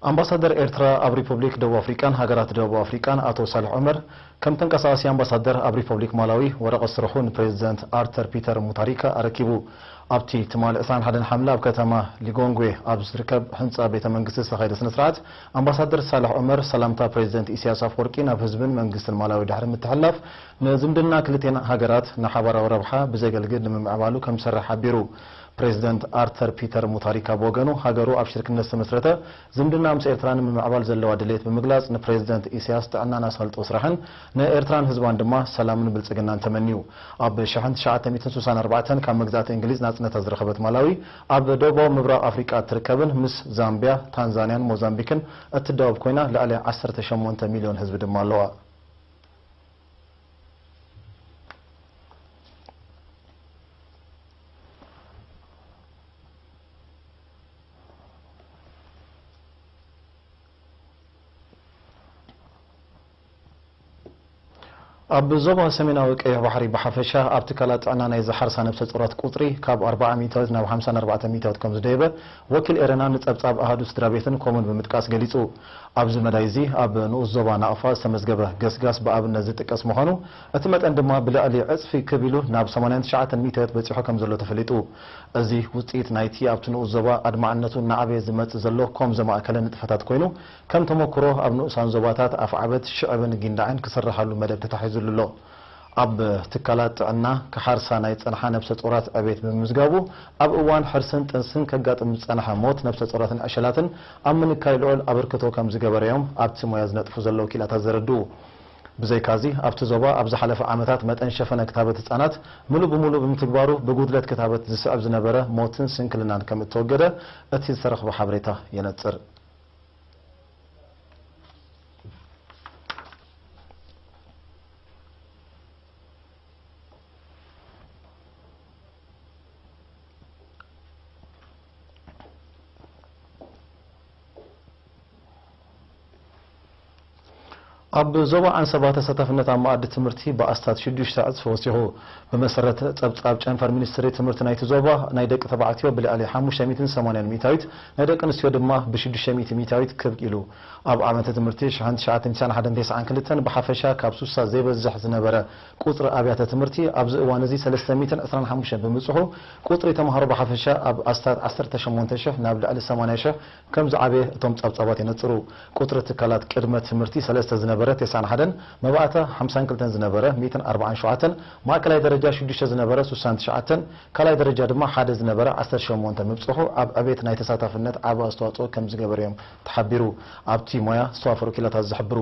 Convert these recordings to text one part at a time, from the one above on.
ኣምባሳደር ኤርትራ ኣብ ሪፐብሊክ ደቡብ ኣፍሪቃን ሃገራት ደቡብ ኣፍሪቃን ኣቶ ሳልሕ ዑመር፣ ከም ተንቀሳቓሲ ኣምባሳደር ኣብ ሪፐብሊክ ማላዊ ወረቐት ስርሑ ንፕሬዚደንት ኣርተር ፒተር ሙታሪካ ኣረኪቡ። ኣብቲ ትማሊ ዕስራን ሓደን ሓምለ ኣብ ከተማ ሊጎንግዌ ኣብ ዝርከብ ህንጻ ቤተ መንግስቲ ዝተኻየደ ስነ ስርዓት፣ ኣምባሳደር ሳልሕ ዑመር ሰላምታ ፕሬዚደንት ኢሳያስ ኣፈወርቂ ናብ ህዝብን መንግስትን ማላዊ ድሕሪ ምትሕልላፍ፣ ንዝምድና ክልቴን ሃገራት ንሓባራዊ ረብሓ ብዘገልግል ንምምዕባሉ ከም ዝሰርሕ ሓቢሩ። ፕሬዚደንት ኣርተር ፒተር ሙታሪካ ብወገኑ፣ ሃገሩ ኣብ ሽርክነት ዝተመስረተ ዝምድና ምስ ኤርትራ ንምምዕባል ዘለዋ ድሌት ብምግላጽ፣ ንፕሬዚደንት ኢሳያስ ጥዕናን ኣሳልጦ ስራሕን፣ ንኤርትራን ህዝባን ድማ ሰላምን ብልጽግናን ተመንዩ። ኣብ ሽሕን ትሽዓተ ሚእትን ስሳን ኣርባዕተን ካብ መግዛእቲ እንግሊዝ ናጽነታ ዝረኸበት ማላዊ፣ ኣብ ደቡባዊ ምብራቕ ኣፍሪቃ እትርከብን ምስ ዛምቢያ፣ ታንዛንያን ሞዛምቢክን እትዳወብ ኮይና፣ ልዕሊ ዓሰርተ ሸሞንተ ሚልዮን ህዝቢ ድማ ኣለዋ። ኣብ ዞባ ሰሜናዊ ቀይሕ ባሕሪ ብሓፈሻ፣ ኣብ ትካላት ጥዕና ናይ ዝሓርሳ ነብሰ ጾራት ቁጽሪ ካብ ኣርብዓ ሚእታዊት ናብ ሓምሳን ኣርባዕተን ሚእታዊት ከም ዝደየበ ወኪል ኤረና ንጸብጻብ ኣሃዱ ስድራ ቤትን ኮሙን ብምጥቃስ ገሊጹ። ኣብዚ መዳይ እዚ፣ ኣብ ንኡስ ዞባ ናቕፋ ዝተመዝገበ ገስጋስ ብኣብነት ዝጥቀስ ምዃኑ፣ እቲ መጠን ድማ ብልዕሊ ዕጽፊ ክብ ኢሉ ናብ ሰማንያን ትሽዓተን ሚእታዊት በጺሑ ከም ዘሎ ተፈሊጡ። እዚ ውጽኢት ናይቲ ኣብቲ ንኡስ ዞባ ኣድማዕነቱ እናዓበየ ዝመጽእ ዘሎ ኮም ዘማእከለ ንጥፈታት ኮይኑ፣ ከም ተመክሮ ኣብ ንኡሳን ዞባታት ኣፍዓበት፣ ሽዕብን ጊንዳዕን ክስረሓሉ መደብ ተታሒዙሉ ኣሎ። ኣብ ትካላት ጥዕና ክሓርሳ ናይ ዝጸንሓ ነብሰ ጾራት ዕቤት ብምምዝጋቡ፣ ኣብ እዋን ሕርስን ጥንስን ከጋጥም ዝጸንሐ ሞት ነብሰ ጾራትን ዕሸላትን ኣብ ምንካይ ልዑል ኣበርክቶ ከም ዝገበረ እዮም ኣብቲ ሞያ ዝነጥፉ ዘለዉ ክኢላታት ዘረድኡ። ብዘይካዚ፣ ኣብቲ ዞባ ኣብ ዝሓለፈ ዓመታት መጠን ሸፈነ ክታበት ህጻናት ምሉእ ብምሉእ ብምትግባሩ፣ ብጉድለት ክታበት ዝስዕብ ዝነበረ ሞትን ስንክልናን ከም እተወገደ እቲ ዝተረኽበ ሓበሬታ የነጽር። ኣብ ዞባ ዓንሰባ ተሳታፍነት ኣብ መኣዲ ትምህርቲ ብኣስታት ሽዱሽተ ዕጽፊ ወሲኹ። ብመሰረት ጸብጻብ ጨንፈር ሚኒስትሪ ትምህርቲ ናይቲ ዞባ፣ ናይ ደቂ ተባዕትዮ ብልዕሊ ሓሙሽተ ሚእትን ሰማንያን ሚእታዊት፣ ናይ ደቂ ኣንስትዮ ድማ ብሽዱሽተ ሚእቲ ሚእታዊት ክብ ኢሉ። ኣብ ዓመተ ትምህርቲ ሽሕን ትሽዓተ ሚእትን ሓደን ተስዓን ክልተን ብሓፈሻ ካብ ሱሳ ዘይበዝሕ ዝነበረ ቁጽሪ ኣብያተ ትምህርቲ ኣብዚ እዋን እዚ ሰለስተ ሚእትን ዕስራን ሓሙሽተን ብምብጽሑ፣ ቁጽሪ ተምሃሮ ብሓፈሻ ኣብ ኣስታት ዓሰርተ ሸሞንተ ሽሕ ናብ ልዕሊ ሰማንያ ሽሕ ከም ዝዓበየ እቶም ጸብጻባት የነጽሩ። ቁጽሪ ትካላት ቅድመ ትምህርቲ ሰለስተ ዝነበረ ተስዓን ሓደን፣ መባእታ ሓምሳን ክልተን ዝነበረ ሚእትን ኣርባዓን ሸውዓተን፣ ማእከላይ ደረጃ ሽዱሽተ ዝነበረ ስሳን ትሽዓተን፣ ካልኣይ ደረጃ ድማ ሓደ ዝነበረ ዓሰርተ ሸሞንተ ምብጽሑ ኣብ ዕቤት ናይ ተሳታፍነት ዓቢ ኣስተዋጽኦ ከም ዝገበረ እዮም ተሓቢሩ። ኣብቲ ሞያ ዝተዋፈሩ ክኢላታት ዝሕብሩ።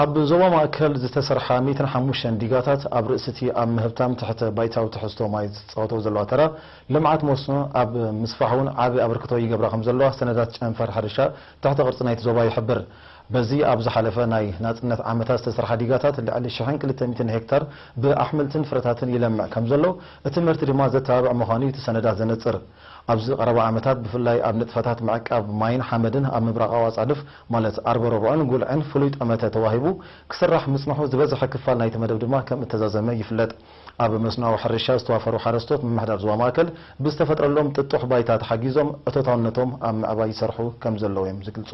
ኣብ ዞባ ማእከል ዝተሰርሓ ሚእትን ሓሙሽተን ዲጋታት ኣብ ርእሲ እቲ ኣብ ምህብታም ትሕተ ባይታዊ ትሕዝቶ ማይ ዝጻወቶ ዘለዋ ተራ፣ ልምዓት መስኖ ኣብ ምስፋሕ እውን ዓቢ ኣበርክቶ ይገብራ ከም ዘለዋ ሰነዳት ጨንፈር ሕርሻ ትሕተ ቅርጺ ናይቲ ዞባ ይሕብር። በዚ ኣብ ዝሓለፈ ናይ ናጽነት ዓመታት ዝተሰርሓ ዲጋታት ልዕሊ ሽሕን ክልተ ሚእትን ሄክታር ብኣሕምልትን ፍረታትን ይለምዕ ከም ዘሎ፣ እቲ ምህርቲ ድማ ዘተባብዕ ምዃኑ እዩ እቲ ሰነዳት ዘነጽር። ኣብዚ ቀረባ ዓመታት ብፍላይ ኣብ ንጥፈታት ምዕቃብ ማይን ሓመድን ኣብ ምብራቓዊ ኣጻድፍ ማለት ኣርበሮብዖን ጉልዕን ፍሉይ ጠመተ ተዋሂቡ ክስራሕ ምጽንሑ፣ ዝበዝሐ ክፋል ናይቲ መደብ ድማ ከም እተዛዘመ ይፍለጥ። ኣብ መስኖኣዊ ሕርሻ ዝተዋፈሩ ሓረስቶት ምምሕዳር ዞባ ማእከል ብዝተፈጥረሎም ጥጡሕ ባይታ ተሓጊዞም እቶታውነቶም ኣብ ምዕባይ ይሰርሑ ከም ዘለዉ እዮም ዝግልጹ።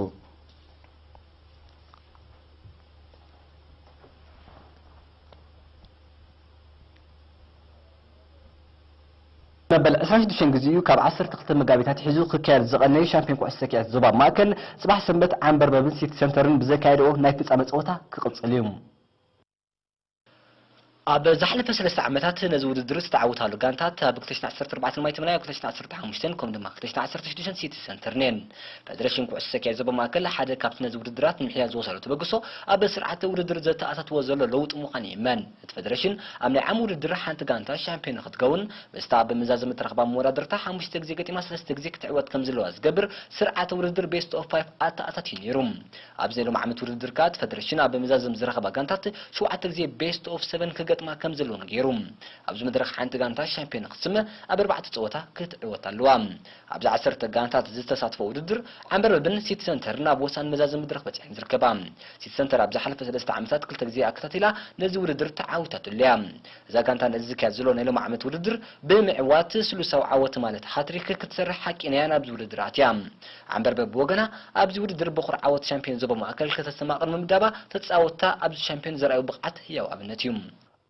መበል ዕስራን ሽዱሽተን ግዜኡ ካብ ዓሰርተ ክልተ መጋቢት ኣትሒዙ ክካየድ ዝቐነየ ሻምፒዮን ኩዕሶ ሰኪዐት ዞባ ማእከል፣ ጽባሕ ሰንበት ዓንበርበብን ሲቲ ሰንተርን ብዘካየድኦ ናይ ፍጻመ ጸወታ ክቕጽል እዩ። ኣብ ዝሓለፈ ሰለስተ ዓመታት ነዚ ውድድር ዝተዓወታሉ ጋንታት ኣብ ክልተ ሽሕን ዓሰርተ ኣርባዕተን ማይ ተመላይ፣ ኣብ ክልተ ሽሕን ዓሰርተ ሓሙሽተን ከምኡ ድማ ክልተ ሽሕን ዓሰርተ ሽዱሽተን ሲቲ ሰንተርን እየን። ፈደረሽን ኩዕሶ ሰኪዐት ዞባ ማእከል ሓደ ካብቲ ነዚ ውድድራት ንምሕያል ዝወሰዶ ተበግሶ፣ ኣብ ስርዓተ ውድድር ዘተኣታትዎ ዘሎ ለውጢ ምዃኑ ይእመን። እቲ ፈደረሽን ኣብ ናይ ዓሚ ውድድር ሓንቲ ጋንታ ሻምፒዮን ንክትከውን፣ ምስታ ኣብ መዛዘሚ እተረኽባ መወዳድርታ ሓሙሽተ ግዜ ገጢማ ሰለስተ ግዜ ክትዕወት ከም ዘለዋ ዝገብር ስርዓተ ውድድር ቤስት ኦፍ ፋይቭ ኣተኣታትዩ ነይሩ። ኣብዚ ናይ ሎሚ ዓመት ውድድር ከኣ እቲ ፈደረሽን ኣብ መዛዘሚ ዝረኸባ ጋንታት ሸውዓተ ግዜ ቤስት ኦፍ ሰቨን ክገጥማ ክገጥማ ከም ዘለዎን ገይሩ። ኣብዚ መድረኽ ሓንቲ ጋንታ ሻምፒዮን ክትስመ ኣብ ኣርባዕተ ጸወታ ክትዕወት ኣለዋ። ኣብዚ ዓሰርተ ጋንታት ዝተሳትፎ ውድድር ዓንበርበብን ሲቲ ሰንተርን ኣብ ወሳኒ መዛዘሚ መድረኽ በጺሐን ዝርከባ። ሲቲ ሰንተር ኣብ ዝሓለፈ ሰለስተ ዓመታት ክልተ ግዜ ኣከታቲላ ነዚ ውድድር ተዓዊታትሉ እያ። እዛ ጋንታ ነዚ ዝካየድ ዘሎ ናይ ሎም ዓመት ውድድር ብምዕዋት ስሉሳዊ ዓወት ማለት ሃትሪክ ክትሰርሕ ሓቂናያ ናብዚ ውድድር ኣትያ። ዓንበርበብ ብወገና ኣብዚ ውድድር በኹር ዓወት ሻምፒዮን ዞባ ማእከል ከተሰማ ቅድሚ ምዳባ ተጻወትታ ኣብዚ ሻምፒዮን ዘርኣዩ ብቕዓት ህያው ኣብነት እዩ።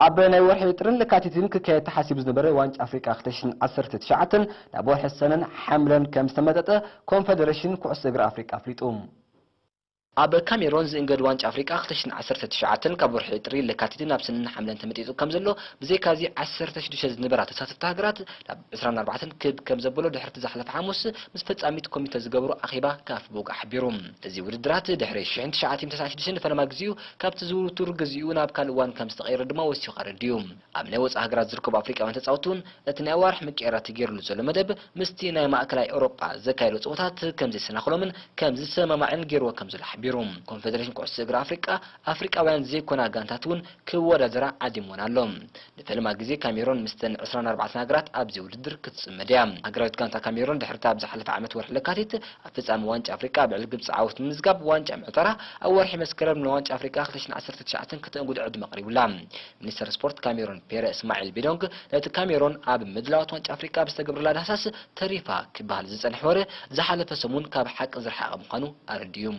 ኣብ ናይ ወርሒ ጥርን ለካቲትን ክካየድ ተሓሲቡ ዝነበረ ዋንጫ ኣፍሪቃ ክልተ ሽሕን ዓሰርተ ትሽዓተን ናብ ወርሒ ሰነን ሓምለን ከም ዝተመጠጠ ኮንፈደሬሽን ኩዕሶ እግሪ ኣፍሪቃ ኣፍሊጡ። ኣብ ካሜሮን ዝእንገድ ዋንጫ ኣፍሪቃ ክልተ ሽሕን ዓሰርተ ትሽዓተን ካብ ወርሒ ጥሪ ለካቲትን ናብ ሰነን ሓምለን ተመጢጡ ከም ዘሎ፣ ብዘይካዚ ዓሰርተ ሽዱሽተ ዝነበራ ተሳተፍቲ ሃገራት ናብ ዕስራን ኣርባዕተን ክብ ከም ዘበሎ ድሕርቲ ዝሓለፈ ሓሙስ ምስ ፈጻሚት ኮሚተ ዝገበሩ ኣኼባ ካፍ ብወግዒ ሓቢሩ። እዚ ውድድራት ድሕሪ ሽሕን ትሽዓተ ሚእትን ተስዓን ሽዱሽተን ንፈለማ ግዜኡ ካብቲ ዝውቱር ግዜኡ ናብ ካልእ እዋን ከም ዝተቐየረ ድማ ወሲኹ ኣረዲኡ። ኣብ ናይ ወጻኢ ሃገራት ዝርከቡ ኣፍሪቃውያን ተጻወትቲ እውን እቲ ናይ ኣዋርሕ ምቅያራት ተገይሩሉ ዘሎ መደብ ምስቲ ናይ ማእከላይ ኤውሮጳ ዘካየዶ ጸወታት ከም ዘይሰናኽሎምን ከም ዝሰማማዕን ገይርዎ ከም ዘሎ ሓቢሩ። ኮንፈደሬሽን ኩዕሶ እግሪ ኣፍሪቃ ኣፍሪቃውያን ዘይኮና ጋንታት እውን ክወዳደራ ዓዲምወን ኣሎ። ንፈለማ ግዜ ካሜሮን ምስተን ዕስራን ኣርባዕተን ሃገራት ኣብዚ ውድድር ክትጽመድ እያ። ሃገራዊት ጋንታ ካሜሮን ድሕሪታ ኣብ ዝሓለፈ ዓመት ወርሒ ለካቲት ኣብ ፍጻመ ዋንጫ ኣፍሪቃ ኣብ ልዕሊ ግብጺ ዓወት ብምምዝጋብ ዋንጫ ምዕታራ ኣብ ወርሒ መስከረም ንዋንጫ ኣፍሪቃ ክልተ ሽሕን ዓሰርተ ትሽዓተን ከተእንግዶ ዕድመ ቀሪቡላ። ሚኒስተር ስፖርት ካሜሮን ፔረ እስማዒል ቢዶንግ ነቲ ካሜሮን ኣብ ምድላዋት ዋንጫ ኣፍሪቃ ብዝተገብረላ ዳህሳስ ተሪፋ ክበሃል ዝጸንሐ ወረ ዝሓለፈ ሰሙን ካብ ሓቂ ዝረሓቐ ምዃኑ ኣረዲኡ።